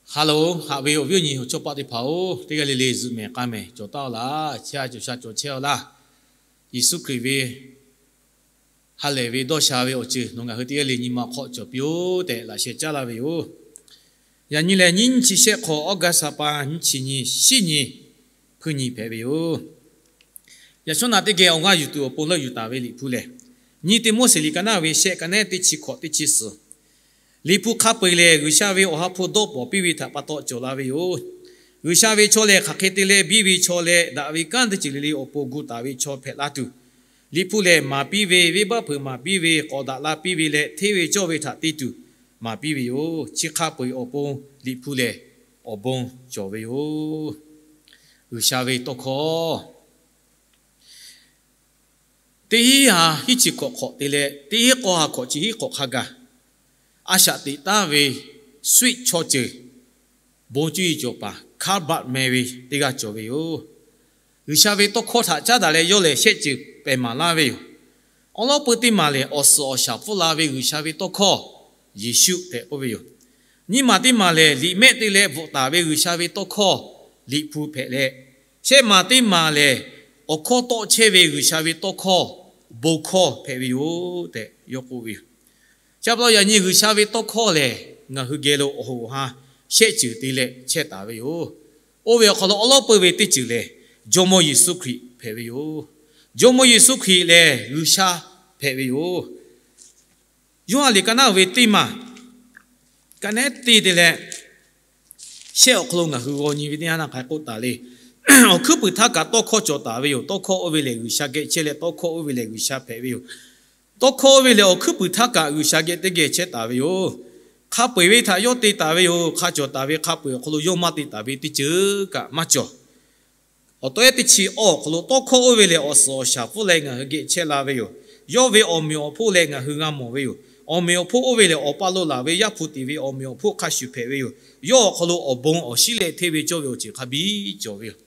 Hello, haꞈ ve awˬ viˉ awˬ nyi awˬ chawˇ paˆ teˇ hpaˍ-oˬ, teˇ g'aˇ le le zuhꞈ mehˍ k'a mehˍ cawˬ taˉ-oˬ laˇ. Chi a cawˬ sha cawˬ chehˇ-oˬ laˇ. Yeˍsuˆ Hkriꞈ ve ha lehˬ ve dawˇ sha ve awˬ ceuˬ nawˬ ngaˬ hui teˇ g'aˇ le nyi ma hk'aw cawˬ piˇ-oˬ tehꞈ laꞈ sheh caˉ laˇ ve yoˬ. Yaꞈ nyi lehˬ, nyiˇ nyi chi shehˆ hk'awꞈ August ha pa nyiˇ chi nyi, shiˉ nyi, hpuiˇ nyi hpehꞈ ve yoˬ. Yaꞈ shawˉ naꞈ teˇ geh awˬ g'aˇ yuˬ tuˬ awˬ pon leuˆ yuˬ taˍ ve Liꞈ hpu lehˬ, nyiˇ Tiˆmoˉseˍ liꞈ ka naˉ ve shehˆ, ka nehˉ teˇ chi hkawꞈ teˇ chi suhˍ. Liꞈ hpu hk'a peu-eˬ lehˬ, G'uiˬsha ve awˬ ha hpu dawˇ pawnˍ piˇ ve htaꞈ pa taw cawˬ la ve yoˬ. G'uiˬsha ve chaw lehˬ, hk'aˬ hk'e te leh biˇ ve chaw leh, daꞈ ve kanˉ teˇ ceuˬ le le awˬ pon gu taˍ ve chaw hpehꞈ la tuˬ, Liꞈ hpu lehˬ maˍ piˇ ve, venˇbaˆ hpeuꞈ maˍ piˇ ve, k'awꞈ daꞈ la piˇ ve leh, hteˇ ve cawˇ ve htaꞈ te tuˬ maˍ piˇ ve yoˬ. Chi hk'a peu-eˬ awˬ pon Liꞈ hpu lehˬ awˬ bon cawˬ ve yoˬ. G'uiˬsha ve tawˇ hkawˇ teˇ hinˉ ha hiˉ chi hkawꞈ hk'awꞈ te leh, teˇ hinˉ k'awˇ ha hkawꞈ chi hiˉ hk'awꞈ hk'a gaˬ, a shaꞈ teꞈ taˉ ve sweet chaw ceuˬ bon cuˇ yiˍ cawˬ paˍ Karl Barth meh ve teˇ g'aˇ cawˬ ve yoˬ. G'uiˬsha ve tawˇ hkawˇ htaꞈ caˉ daꞈ leh yawˇ lehˬ shehˆ ceuˬ pehˬ maˍ laˇ ve yoˬ. Awˉ lawˉ peuˇ teˇ maˬ lehˬ, awˬ suhˍ awˬ shaˍ pfuhˇ la ve G'uiˬsha ve tawˇ hkawˇ Yeˍsuˆ hpehꞈ k'oˆ ve yoˬ. Nyiˇ maˬ teˇ maˬ lehˬ, liꞈ mehˆ te leh bvuhꞈ taˍ ve G'uiˬsha ve tawˇ hkawˇ Liꞈ hpu hpehꞈ leh, shehˆ maˬ teˇ maˬ lehˬ, awˬ hkawˇ tawˆ chehˇ ve G'uiˬsha ve tawˇ hkawˇ bon hkawˇ hpehꞈ ve yoˬ tehꞈ yawˇ k'oˆ ve yoˬ. Chi pa taw yaꞈ nyi G'uiˬsha ve tawˇ hkawˇ lehˬ, ngaˬ hui geh lo awˬ hoꞈ awˬ ha shehˆ ceuˬ te leh chehˇ taˍ ve yoˬ. Oˇ ve awˬ hk'aw lo awˉ lawˉ peuˇ ve teˇ ceuˬ lehˬ, Jawˇmawˇ Yeˍsuˆ Hkriꞈ hpehꞈ ve yoˬ. Jawˇmawˇ Yeˍsuˆ Hkriꞈ lehˬ G'uiˬsha hpehꞈ ve yoˬ. Yoˇhanˬ liꞈ ka naˉ ve teˇ maˬ, ka nehˉ teˇ te leh shehˆ awˬ hk'aw lo ngaˬ hui g'aw nyi ve teˇ yanˇ htaˇ hk'aˬ hk'e k'oˆ taˍ le. Awˬ hkuiˉ puiˍ htaˇ kaꞈ tawˇ hkawˇ cawˬ taˍ ve yoˬ. Tawˇ hkawˇ oˇ ve lehˬ G'uiˬsha geh chehˇ leh, tawˇ hkawˇ oˇ ve lehˬ G'uiˬsha hpehꞈ ve yoˬ. Tawˇ hkawˇ oˇ ve lehˬ, awˬ hkuiˉ puiˍ htaˇ kaꞈ G'uiˬsha geh teˇ geh chehˇ taˍ ve yoˬ. Hk'a peu-eˬ ve htaꞈ yawˇ te taˍ ve yoˬ. Hk'a cawˬ taˍ ve hk'a peu-eˬ awˬ hk'aw lo yawˇ maˇ te taˍ ve teˇ ceuˬ kaꞈ maˇ cawˬ. Awˬ tawˇ ehˉ teˇ chi awˇ awˬ hk'aw lo tawˇ hkawˇ oˇ ve lehˬ, awˬ suhˍ awˬ shaˍ pfuhˇ leh ngaˬ hui geh chehˇ la ve yoˬ. Yawˇ ve awˬ meꞈ awˬ hponˇ leh ngaˬ hui g'a mawˬ ve yoˬ. Awˬ meꞈ awˬ hponˇ oˇ ve lehˬ, awˬ pa lo laˬ ve Yaˇ hpu tiꞈ ve awˬ meꞈ awˬ hponˇ hk'a shuˍ hpehꞈ ve yoˬ. Yawˇ awˬ hk'aw lo awˬ bon awˬ shinˉ leh hteˇ ve cawˇ ve awˬ ceuˬ hk'a biˇ cawˬ ve yoˬ.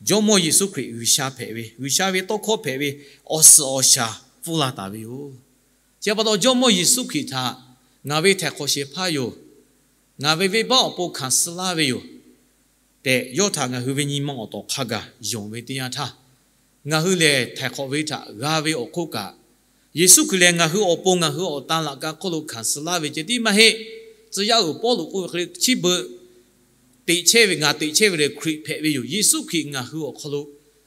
Jawˇmawˇ Yeˍsuˆ Hkriꞈ G'uiˬsha hpehꞈ ve, G'uiˬsha ve tawˇ hkawˇ hpehꞈ ve, awˬ suhˍ awˬ shaˍ pfuhˇ la taˍ ve yoˬ. Chi pa taw Jawˇmawˇ Yeˍsuˆ Hkriꞈ htaꞈ ngaˬ ve htaiˍ hk'awꞈ shehˍ hpaˇ yoˬ. Ngaˬ ve venˇbaˆ awˬ pon hkanˍ suh laˇ ve yoˬ tehꞈ, yawˇ htaꞈ ngaˬ hui ve nyi ma awˬ tawˍ hk'a gaˬ yonˍ ve teˇ yanˇ htaˇ, ngaˬ hui lehˬ htaiˍ hk'awꞈ ve htaꞈ g'a ve awˬ hk'oˆ kaꞈ, Yeˍsuˆ Hkriꞈ lehˬ ngaˬ hui awˬ pon ngaˬ hui awˬ tan laꞈ ka hk'oˆ lo hkanˍ suh laˇ ve ceh tiˉ maˇ heˆ. Tcuh yaˇ uiˍ Pawˇluꞈ k'oˆ ve hk'e le, chi beuꞈ teꞈ chehˇ ve, ngaˬ teꞈ chehˇ ve lehˬ Hkriꞈ hpehꞈ ve yoˬ. Yeˍsuˆ Hkriꞈ ngaˬ hui awˬ hk'aw lo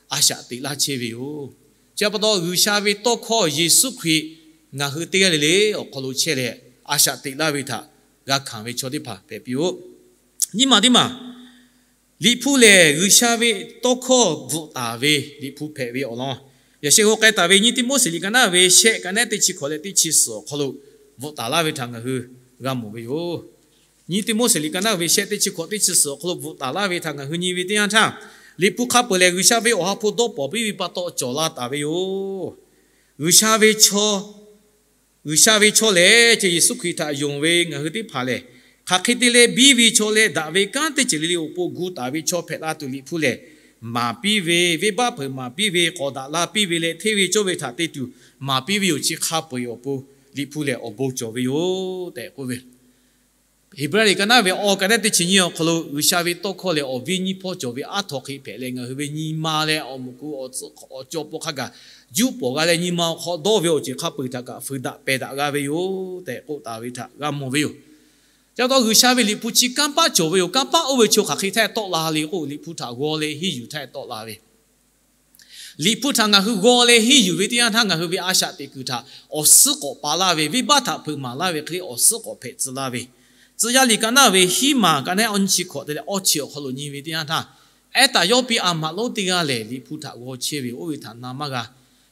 a shaꞈ teꞈ laˇ chehˇ ve yoˬ. Chi pa taw G'uiˬsha ve tawˇ hkawˇ Yeˍsuˆ Hkriꞈ ngaˬ hui teˇ g'aˇ le le awˬ hk'aw lo chehˇ leh, a shaꞈ teꞈ laˇ ve htaꞈ g'a hkanˍ ve chaw teˇ hpaˍ hpehꞈ piˇ-oˆ. Nyiˇ maˬ teˇ maˬ, Liꞈ hpu lehˬ G'uiˬsha ve tawˇ hkawˇ bvuhꞈ taˍ ve Liꞈ hpu hpehꞈ ve awˬ lawn, yaꞈ sheh g'aw k'ai taˍ ve nyiˇ Tiˆmoˉseˍ liꞈ ka naˉ ve shehˆ, ka nehˉ teˇ chi hkawꞈ leh teˇ chi suhˍ awˬ hk'aw lo bvuhꞈ taˍ laˇ ve htaꞈ ngaˬ hui g'a mawˬ ve yoˬ. Nyiˇ Tiˆmoˉseˍ liꞈ ka naˉ ve shehˆ teˇ chi hkawꞈ teˇ chi suhˍ awˬ hk'aw lo bvuhꞈ taˍ laˇ ve htaꞈ ngaˬ hui nyi ve teˇ yanˇ htaˇ, Liꞈ hpu hk'a peu-eˬ lehˬ G'uiˬsha ve awˬ ha hpu dawˇ pawnˍ piˇ ve pa taw cawˬ la taˍ ve yoˬ. G'uiˬsha ve chaw G'uiˬsha ve chaw lehˬ, ceh Yeˍsuˆ Hkriꞈ htaꞈ yonˍ ve ngaˬ hui teˇ hpaˍ lehˬ, hk'aˬ hk'e te leh biˇ ve chaw leh daꞈ ve kanˉ teˇ ceuˬ le le awˬ pon gu taˍ ve chaw hpehꞈ la tuˬ Liꞈ hpu lehˬ maˍ piˇ ve, venˇbaˆ hpeuꞈ maˍ piˇ ve, k'awꞈ daꞈ la piˇ ve leh hteˇ ve cawˇ ve htaꞈ te tuˬ maˍ piˇ ve yoˬ. Chi hk'a peu-eˬ awˬ pon Liꞈ hpu lehˬ awˬ bon cawˬ ve yoˬ tehꞈ k'oˆ ve Heˍbrehˇ liꞈ ka naˉ ve awˬ ka nehˉ teˇ chi nyiˇ awˬ hk'aw lo G'uiˬsha ve tawˇ hkawˇ lehˬ awˬ viˉ nyiˇ hpawˇ cawˬ ve aˉ htaw hk'e hpehꞈ leh, ngaˬ hui ve nyi ma leh awˬ moˍ ku awˬ cawˬ pon hk'a gaˬ juˇ pawˍ g'a leh, nyi ma awˬ hk'aw dawˇ ve awˬ ceuˬ hk'a peu-eˬ htaꞈ kaꞈ fuiˍ daꞈ pehˬ daꞈ g'a ve yoˬ tehꞈ k'oˆ taˍ ve htaꞈ g'a mawˬ ve yoˬ. Chi pa taw G'uiˬsha ve Liꞈ hpu chi kanˇ paˆ cawˬ ve yoˬ. Kanˇ paˆ oˇ ve chaw hk'aˬ hk'e htaˇ tawˆ la le k'o, Liꞈ hpu htaꞈ g'aw leh henˇ yuˬ htaˇ tawˆ la ve Liꞈ hpu htaꞈ ngaˬ hui g'aw leh henˇ yuˬ ve teˇ yanˇ htaˇ, ngaˬ hui ve a shaꞈ teꞈ kuiˬ htaꞈ awˬ suhˉ k'awꞈ pa laˇ ve, venˇbaˆ htaꞈ hpeuꞈ maˍ laˇ ve hk'e le awˬ suhˉ k'awꞈ hpehꞈ tcuh laˇ ve, Tcuh yaˇ liꞈ ka naˉ ve hiˉ maˬ ka nehˉ awˬ nyiˇ chi hkawꞈ te leh awˇ chi awˬ hk'aw lo nyi ve teˇ yanˇ htaˇ, ehˉ taˍ yawˇ piˇ a maꞈ lonˉ teˇ g'aˇ lehˬ Liꞈ hpu htaꞈ g'aw chehˇ ve yoˬ. Oˇ ve htaꞈ na maˇ g'a.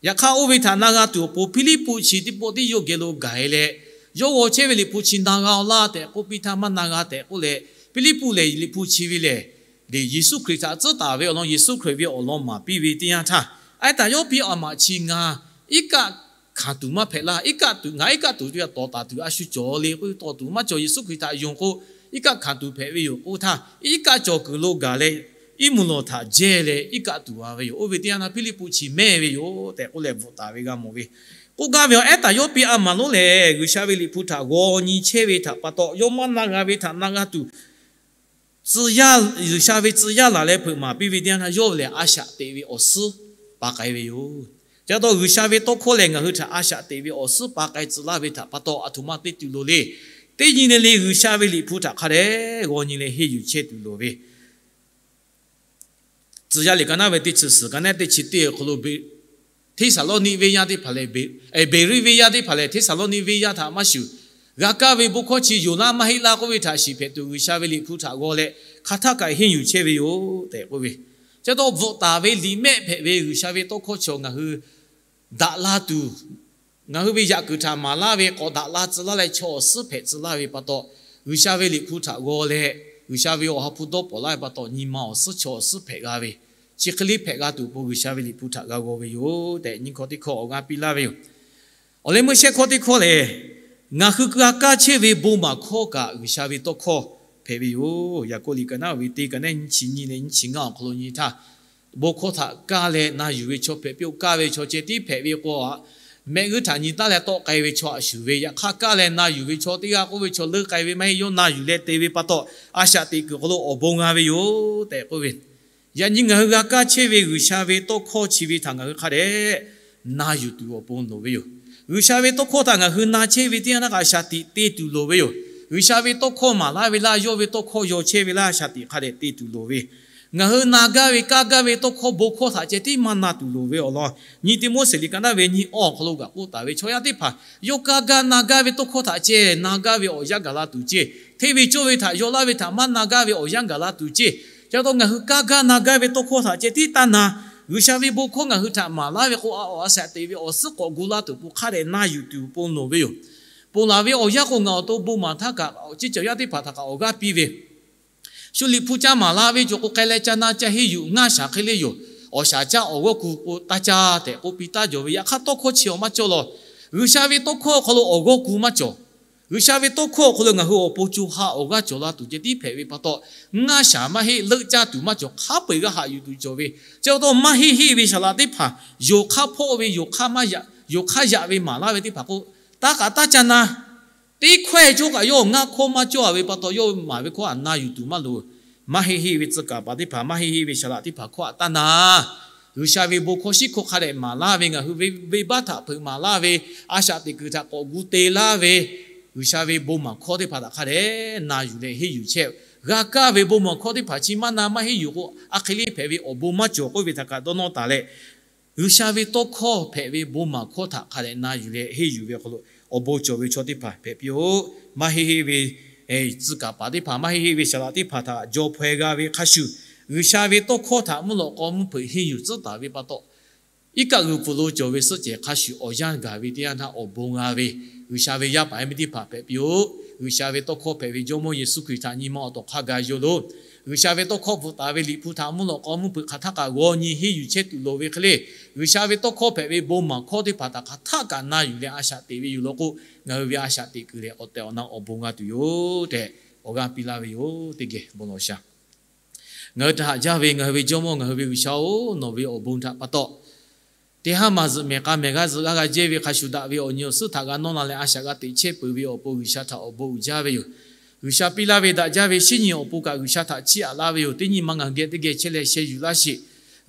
Yaꞈ hk'aˇ oˇ ve htaꞈ na g'a tuˬ awˬ pon Hpiˇliˇpuˆ chi teˇ pawˆ teˇ yawˇ geh lo gaˬ e leh, yawˇ g'aw chehˇ ve Liꞈ hpu chi na g'a-oˬ laˇ tehꞈ k'oˆ piˇ htaˇ, maˇ na g'a tehꞈ k'oˆ leh, Hpiˇliˇpuˆ lehˬ Liꞈ hpu chi ve lehˬ, Yeˍsuˆ Hkriꞈ htaꞈ tcuhˉ taˍ ve awˬ lawn, Yeˍsuˆ Hkriꞈ ve awˬ lawn maˍ piˇ ve teˇ yanˇ htaˇ, ehˉ taˍ yawˇ piˇ a maꞈ chi ngaˬ iˉ kaˆ hkanˍ tuˬ maˇ hpehꞈ laˇ. Iˉ kaˆ tuˬ, ngaˬ iˉ kaˆ tuˬ ve tawˍ taˍ tuˬ a shu cawˬ le k'oˆ ve tawˇ tuˬ maˇ cawˬ. Yeˍsuˆ Hkriꞈ htaꞈ yonˍ k'o, iˉ kaˆ hkanˍ tuˬ hpehꞈ ve yoˬ k'oˆ htaˇ, iˉ kaˆ cawˬ kuiˬ lo gaˬ leh, iˉ mvuhˇ lawˬ htaꞈ jehˇ leh iˉ kaˆ tuˬ a ve yoˬ. Oˇ ve teˇ yanˇ htaˇ Hpiˇliˇpuˆ chi mehˇ ve yoˬ tehꞈ k'oˆ leh bvuhꞈ taˍ ve g'a mawˬ ve. K'oˆ gaˇ ve awˬ ehˉ taˍ yawˇ piˇ a maꞈ lonˉ lehˬ, G'uiˬsha ve Liꞈ hpu htaꞈ g'aw nyi chehˇ ve htaꞈ pa taw, yawˇ maˇ na g'a ve htaꞈ na g'a tuˬ tcuh yaˇ, G'uiˬsha ve tcuh yaˇ laˬ leh hpeuꞈ maˍ piˇ ve teˇ yanˇ htaˇ, yawˇ ve lehˬ a shaꞈ teꞈ ve awˬ suhˉ pa k'ai ve yoˬ. Chi pa taw G'uiˬsha ve tawˇ hkawˇ lehˬ, ngaˬ hui htaꞈ a shaꞈ teꞈ ve awˬ suhˉ pa k'ai tcuh laˇ ve htaꞈ pa taw, aˬ htoꞈ ma te tuˬ loˍ le. Teˇ nyi le le G'uiˬsha ve Liꞈ hpu htaꞈ hk'a dehꞈ g'aw nyi leh henˇ yuˬ chehˇ tuˬ loˍ ve, Tcuh yaˇ liꞈ ka naˉ ve teˇ chi suhˍ ka naˉ teˇ chi teˇ awˬ hk'aw lo, Hteˇsaˍlawˇniˆ venˇ yaˇ teˇ hpaˍ lehˬ, Beˍriˆ venˇ yaˇ teˇ hpaˍ lehˬ, Hteˇsaˍlawˇniˆ venˇ yaˇ htaꞈ maˇ shuˍ, g'a kaˇ ve bon hkawˇ chi yonˍ laˇ maˇ heˆ laˇ k'oˆ ve htaꞈ shiˍ hpehꞈ tuˬ, G'uiˬsha ve Liꞈ hpu htaꞈ g'aw leh hk'a htaˇ kaꞈ henˇ yuˬ chehˇ ve yoˬ tehꞈ k'oˆ ve. Chi pa taw bvuhꞈ taˍ ve liꞈ mehˆ hpehꞈ ve G'uiˬsha ve tawˇ hkawˇ chi ngaˬ hui daꞈ la tuˬ, ngaˬ hui ve yaꞈ kuiˬ htaꞈ maˍ laˇ ve, k'awꞈ daꞈ la tcuh laˇ leh chaw awˬ suhˉ hpehꞈ tcuh laˇ ve pa taw, G'uiˬsha ve Liꞈ hpu htaꞈ g'aw leh G'uiˬsha ve awˬ ha hpu dawˇ pawnˍ laˇ ve pa taw, nyi ma awˬ suhˉ chaw awˬ suhˉ hpehꞈ g'a ve, chi hk'e le hpehꞈ g'a tuˬ awˬ pon G'uiˬsha ve Liꞈ hpu htaꞈ g'a g'aw ve yoˬ tehꞈ, nyiˇ hkawˇ teˇ hkawˇ awˬ g'aˇ piˇ laˇ ve yoˬ. Awˬ leh meuˇ shehˆ hkawˇ teˇ hkawˇ lehˬ, ngaˬ hui g'a kaˇ chehˇ ve bon maˍ hkawˇ kaꞈ G'uiˬsha ve tawˇ hkawˇ hpehꞈ ve yoˬ. Yaˍkoˆ liꞈ ka naˉ ve teˇ ka naˉ nyiˇ chi nyiˇ leh nyiˇ chi ngaˇ awˬ hk'aw lo nyi htaˇ, bon hkawˇ htaꞈ kaˇ leh na yuˬ ve chaw hpehꞈ piˇ-oˆ. Kaˇ ve chaw ceh tiˉ hpehꞈ ve k'o, mehˆ g'uˇ htaꞈ nyi taˉ leh tawˆ k'ai ve chaw a shuˍ ve, yaꞈ hk'aˇ kaˇ leh na yuˬ ve chaw teˇ g'aˇ k'oˆ ve chaw leuˉ k'ai ve maˇ heˆ. Yawˇ na yuˬ leh te ve pa taw, a shaꞈ teꞈ kuiˬ hk'aw lo awˬ bon g'a ve yoˬ tehꞈ k'oˆ ve. Yaꞈ nyi ngaˬ hui g'a kaˇ chehˇ ve G'uiˬsha ve tawˇ hkawˇ chi ve htaꞈ ngaˬ hui hk'a dehꞈ na yuˬ tuˬ awˬ pon loˍ ve yoˬ. G'uiˬsha ve tawˇ hkawˇ htaꞈ ngaˬ hui na chehˇ ve teˇ yanˇ htaˇ kaꞈ a shaꞈ teꞈ te tuˬ loˍ ve yoˬ. G'uiˬsha ve tawˇ hkawˇ maˍ laˇ ve laˇ, yawˇ ve tawˇ hkawˇ yaw chehˇ ve laˇ, a shaꞈ teꞈ hk'a dehꞈ te tuˬ loˍ ve. Ngaˬ hui na gaˇ ve, kaˇ gaˇ ve tawˇ hkawˇ, bon hkawˇ htaꞈ ceh tiˉ maˇ na tuˬ loˍ ve awˬ lawn, nyiˇ Tiˆmoˉseˍ liꞈ ka naˉ ve nyiˇ awˬ hk'aw lo kaꞈ k'oˆ taˍ ve, chaw yaˇ teˇ hpaˍ yawˇ kaˇ gaˇ na gaˇ ve tawˇ hkawˇ htaꞈ ceh na gaˇ ve awˬ yanˇ gaˬ la tuˬ ceˇ. Hteˇ ve cawˇ ve htaꞈ yaw laˇ ve htaꞈ maˇ na gaˇ ve awˬ yanˇ gaˬ la tuˬ ceˇ. Chi pa taw ngaˬ hui kaˇ gaˇ na gaˇ ve tawˇ hkawˇ htaꞈ ceh tiˉ taˇ na. G'uiˬsha ve bon hkawˇ ngaˬ hui htaꞈ maˍ laˇ ve k'o, a awˬ a shaꞈ teꞈ ve awˬ suhˉ k'awꞈ gu laˇ tuˬ awˬ pon hk'a dehꞈ na yuˬ tuˬ awˬ pon loˍ ve yoˬ. Ponˬ laˬ ve awˬ yanˇ k'o, ngaˬ awˬ to bon maˍ htaˇ kaꞈ awˬ ceˇ cawˬ yaˇ teˇ hpaˍ htaꞈ kaꞈ awˬ g'aˇ piˇ ve, shu Liꞈ hpu ca maˍ la ve cawˬ k'o, k'ai leh ca na ca henˇ yuˬ, ngaˇ shaˍ hk'e le yoˬ. Awˬ shaˍ caˇ awˬ g'awˇ ku k'o taˇ caˇ tehꞈ k'oˆ piˇ taˉ jaw ve, yaꞈ hk'aˇ tawˇ hkawˇ chi awˬ maˇ cawˇ law. G'uiˬsha ve tawˇ hkawˇ awˬ hk'aw lo awˬ g'awˇ ku maˇ cawˬ. G'uiˬsha ve tawˇ hkawˇ awˬ hk'aw lo ngaˬ hui awˬ pon co ha awˬ g'aˇ cawˬ la tuˬ ceh tiˉ hpehꞈ ve pa taw, ngaˇ shaˍ maˇ heˆ, leuˆ caˇ tuˬ maˇ cawˬ, hk'a peu-eˬ g'a haꞈ yuˬ tuˬ cawˬ ve. Chi pa taw maˇ heˆ heˆ ve saˍ laꞈ teˇ hpaˍ, yonˍ hk'aˇ hpawˆ ve, yonˍ hk'aˇ yaꞈ ve maˍ laˇ ve teˇ hpaˍ k'o, taˇ kaꞈ taˇ ca na. Teˇ hkawehˇ cawˇ kaꞈ yawˇ ngaˇ hkawˇ maˇ cawˇ ve pa taw, yawˇ maˍ ve hkawˇ htaꞈ na yuˬ tuˬ maˇ loˍ. Maˇ heˆ heˆ ve tcuh kaˍ paˍ teˇ hpaˍ, maˇ heˆ heˆ ve saˍ laꞈ teˇ hpaˍ hkawˇ htaꞈ taˇ na. G'uiˬsha ve bon hkawˇ shiˉ hkawˇ hk'a dehꞈ maˍ laˇ ve, ngaˬ hui ve venˇbaˆ htaꞈ hpeuꞈ maˍ laˇ ve, a shaꞈ teꞈ kuiˬ htaꞈ k'awꞈ gu te laˇ ve, G'uiˬsha ve bon maˍ hkawˇ teˇ hpaˍ htaꞈ hk'a dehꞈ na yuˬ leh henˇ yuˬ chehˇ. G'a kaˇ ve bon maˍ hkawˇ teˇ hpaˍ chi maˇ na maˇ henˇ yuˬ k'o, a hk'e le hpehꞈ ve awˬ bon maˇ cawˬ k'oˆ ve htaꞈ kaꞈ dawˇ nawˇ taˍ leh, G'uiˬsha ve tawˇ hkawˇ hpehꞈ ve bon maˍ hkawˇ htaꞈ hk'a dehꞈ na yuˬ leh henˇ yuˬ ve awˬ hk'aw lo awˬ bon cawˬ ve chaw teˇ hpaˍ hpehꞈ piˇ-oˆ. Maˇ heˆ heˆ ve tcuh kaˍ paˍ teˇ hpaˍ, maˇ heˆ heˆ ve saˍ laꞈ teˇ hpaˍ htaꞈ jaw hpaw g'a ve hk'a shuˍ, G'uiˬsha ve tawˇ hkawˇ htaꞈ mvuhˇ lawꞈ k'aw mvuhˇ hpeuꞈ henˇ yuˬ tcuhˉ taˍ ve pa taw, iˉ kaˆ g'uiˬ pfuhˍ lo cawˬ ve suhˆ cehˬ hk'a shuˍ awˬ yanˇ gaˬ ve teˇ yanˇ htaˇ awˬ bon g'a ve, G'uiˬsha ve yaˇ paˍ yaˇ miˇ teˇ hpaˍ hpehꞈ piˇ-oˆ. G'uiˬsha ve tawˇ hkawˇ hpehꞈ ve Jawˇmawˇ Yeˍsuˆ Hkriꞈ htaꞈ nyi ma awˬ tawˍ hk'a gaˬ yonˍ loˬ. G'uiˬsha ve tawˇ hkawˇ bvuhꞈ taˍ ve Liꞈ hpu htaꞈ mvuhˇ lawꞈ k'aw mvuhˇ hpeuꞈ hk'aˬ htaˇ kaꞈ g'aw nyi henˇ yuˬ chehˇ tuˬ loˍ ve hk'e le, G'uiˬsha ve tawˇ hkawˇ hpehꞈ ve bon maˍ hkawˇ teˇ hpaˍ htaꞈ hk'aˬ htaˇ kaꞈ na yuˬ leh a shaꞈ teꞈ ve yoˬ law k'o, ngaˬ hui ve a shaꞈ teꞈ kuiˬ lehˬ awˬ tehˬ awˬ na awˬ bon g'a tuˬ yoˬ tehꞈ awˬ g'aˇ piˇ laˇ ve yoˬ. Teˇ geh bon lawˬ sha. Ngaˬ hui htaꞈ haꞈ jaˇ ve ngaˬ hui ve Jawˇmawˇ, ngaˬ hui ve G'uiˬsha-oˬ, nawˬ ve awˬ bon htaꞈ pa taw, teˇ haˉ maˬ zuhꞈ mehˍ k'a mehˍ g'aˇ zuhꞈ g'aˇ g'a jehˇ ve hk'a shuˍ daꞈ ve awˬ nyi awˬ suhˉ htaꞈ g'a nawˇ la leh a shaꞈ g'a teꞈ chehˇ peuˬ ve awˬ pon G'uiˬsha htaꞈ awˬ bon uiˍ jaˇ ve yoˬ. G'uiˬsha piˇ laˇ ve daꞈ jaˇ ve shinˉ nyi awˬ pon kaꞈ G'uiˬsha htaꞈ chiˇ aꞈ laˇ ve yoˬ. Teˇ nyi ma ngaˬ hui geh teˇ geh chehˇ leh sheh yuˬ laˇ sheˍ.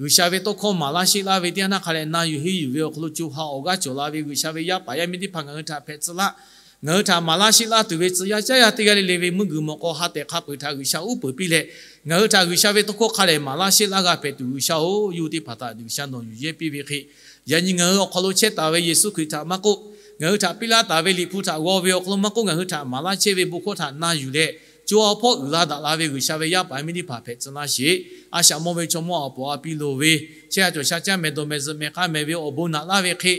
G'uiˬsha ve tawˇ hkawˇ maˍ laˇ sheˆ laˇ ve teˇ yanˇ htaˇ hk'a leh na yuˬ henˇ yuˬ ve awˬ hk'aw lo co ha awˬ g'aˇ cawˬ la ve G'uiˬsha ve yaˇ paˍ yaˇ miˇ teˇ hpaˍ ngaˬ hui htaꞈ hpehꞈ tcuh laˇ. Ngaˬ hui htaꞈ maˍ laˇ sheˆ laˇ tuˬ ve tcuh yaˇ caˉ yaˇ teˇ g'aˇ le le ve meuˇ g'uiˬ mawˬ k'aw ha tehˬ hk'a peu-eˬ htaꞈ G'uiˬsha uˉ peunˍ piˇ leh, ngaˬ hui htaꞈ G'uiˬsha ve tawˇ hkawˇ hk'a dehꞈ maˍ laˇ sheˆ laˇ g'a hpehꞈ tuˬ G'uiˬsha-oˬ, yawˇ hui teˇ hpaˍ htaꞈ G'uiˬsha nawˬ yuˬ yehˇ piˇ ve hk'e, yaꞈ nyi ngaˬ hui awˬ hk'aw lo chehˇ taˍ ve Yeˍsuˆ Hkriꞈ htaꞈ maˇ k'oˆ, ngaˬ hui htaꞈ piˇ laˇ taˍ ve Liꞈ hpu htaꞈ g'aw ve awˬ hk'aw lo maˇ k'oˆ, ngaˬ hui htaꞈ maˍ laˇ chehˇ ve bon hkawˇ htaꞈ na yuˬ leh, co ha hpawˇ uiˍ la daꞈ la ve G'uiˬsha ve yaˇ paˍ yaˇ miˇ teˇ hpaˍ hpehꞈ tcuh laˇ sheˍ. A shaꞈ mawˇ ve chaw mawˇ a poˍ a piˇ loˍ ve, chehˇ ha cawˬ sha caˇ mehˍ dawˬ mehˍ zuhꞈ mehˍ k'a mehˍ ve awˬ bon naꞈ laˇ ve hk'e,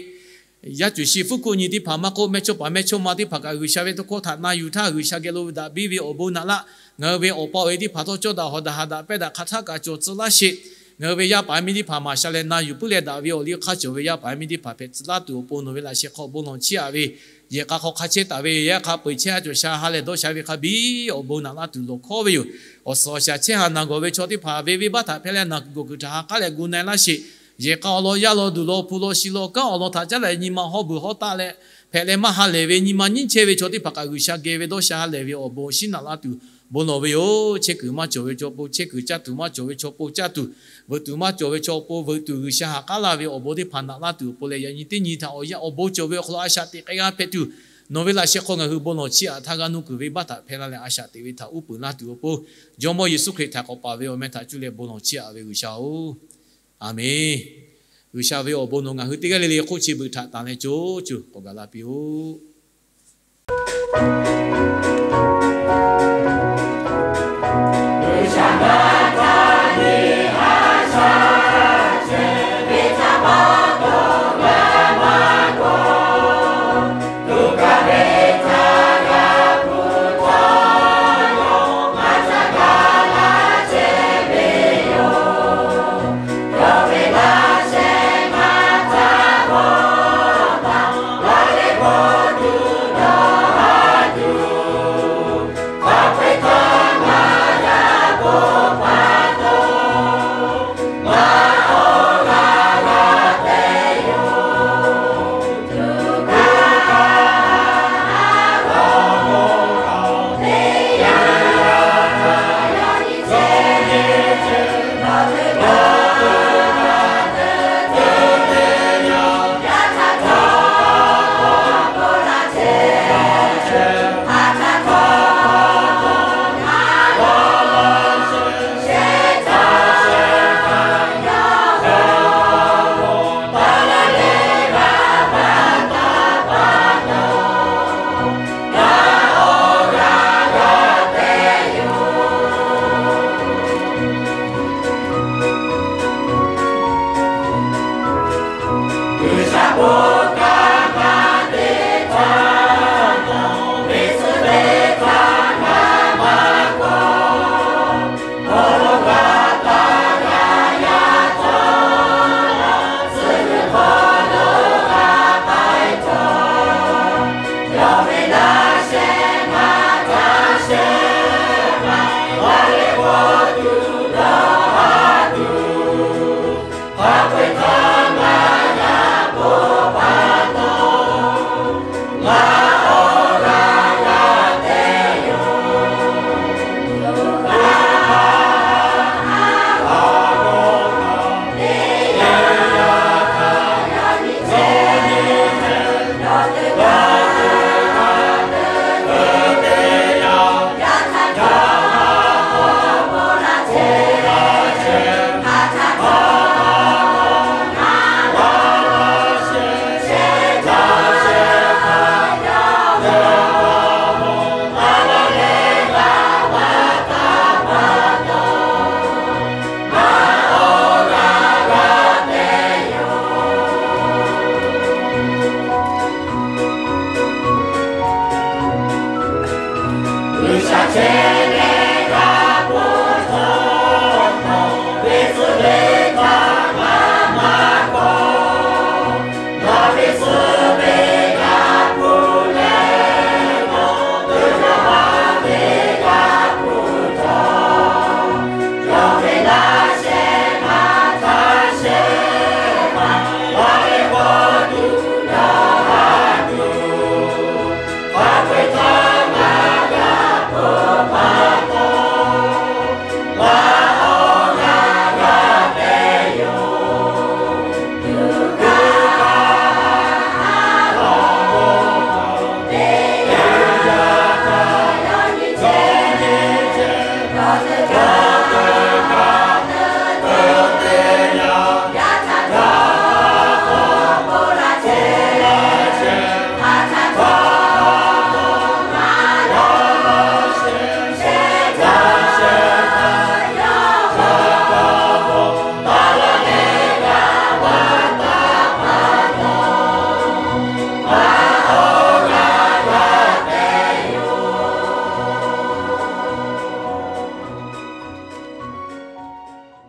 yaˇ cuˬ shi fuˉ kuˆ nyi teˇ hpaˍ maˇ k'oˆ, mehˇchawˇ paˍ mehˇchawˇma teˇ hpaˍ kaꞈ G'uiˬsha ve tawˇ hkawˇ htaꞈ na yuˬ htaˇ, G'uiˬsha geh lo ve daꞈ biˇ ve awˬ bon naꞈ laˇ. Ngaˬ hui ve awˬ pa awˬ e teˇ hpaˍ htawˇ cawˇ daꞈ hawˍ daꞈ ha daꞈ pehˇ daꞈ hk'a htaˇ kaꞈ cawˬ tcuh laˇ sheˍ. Ngaˬ hui ve yaˇ paˍ yaˇ miˇ teˇ hpaˍ maˍ sha leh na yuˬ puiˉ leh daꞈ ve awˬ liˇ hk'aˇ cawˬ ve yaˇ paˍ yaˇ miˇ teˇ hpaˍ hpehꞈ tcuh laˇ tuˬ awˬ pon nawˬ ve laꞈ sheh hk'aw bon lawˬ chiˇ aꞈ ve, yehˬ k'a hk'aw hk'a chehˇ taˍ ve yaˇ hk'a peu-eˬ chehˇ ha cawˬ sha ha lehˬ dawˇ sha ve hk'a biˇ awˬ bon naꞈ laˇ tuˬ lawˬ hkawˉ ve yoˬ. Awˬ suhˍ awˬ shaˍ chehˇ ha naˬ gawˬ ve chaw teˇ hpaˍ ve venˇbaˆ htaꞈ hpehˇ leh naˬ kuiˬ gawˬ kuiˬ htaꞈ ha k'aˉ leh gu na-e laˇ sheˍ. Yehˬ k'a awˬ lawn yaˇ lawn duˬ lawn hpu lawn shi lawn kanˉ awˬ lawn htaꞈ caˉ leh nyi ma hawˇ beuˬ hawˉ taˆ leh hpehꞈ leh maˇ ha lehˬ ve nyi ma nyiˇ chehˇ ve chaw teˇ hpaˍ kaꞈ G'uiˬsha geh ve dawˇ sha ha lehˬ ve awˬ bon awˬ shinˉ naꞈ laˇ tuˬ Bon lawˬ ve yoˬ. Chehˇ kuiˬ maˇ cawˬ ve chaw pon chehˇ kuiˬ, caˇ tuˬ maˇ cawˬ ve chaw pon caˇ tuˬ, veuꞈ tuˬ maˇ cawˬ ve chaw pon veuꞈ tuˬ, G'uiˬsha ha k'aˉ laˇ ve awˬ bon teˇ hpaˍ naꞈ laˇ tuˬ awˬ pon leh, yaꞈ nyi teˇ nyi htaꞈ awˬ yanˇ awˬ bon cawˬ ve awˬ hk'aw lo a shaꞈ teꞈ k'ai g'a hpehꞈ tuˬ, nawˬ ve laꞈ sheh hk'aw ngaˬ hui bon lawˬ chiˇ aꞈ htaˇ g'a nuˇ kuiˬ ve baˆ htaꞈ hpehˇ laˇ leh a shaꞈ teꞈ ve htaꞈ uˉ peunˍ laˇ tuˬ awˬ pon, Jawˇmawˇ Yeˍsuˆ Hkriꞈ htaꞈ k'awꞈ paˍ ve awˬ meh htaꞈ cuˇ leh bon lawˬ chiˇ aꞈ ve G'uiˬsha oˬ, Aˍmenˍ. G'uiˬsha ve awˬ bon nawˬ ngaˬ hui teˇ g'aˇ le le hk'oˆ chi beuꞈ htaꞈ tanˬ leh co co k'awꞈ gaˬ la piˇ-oˆ.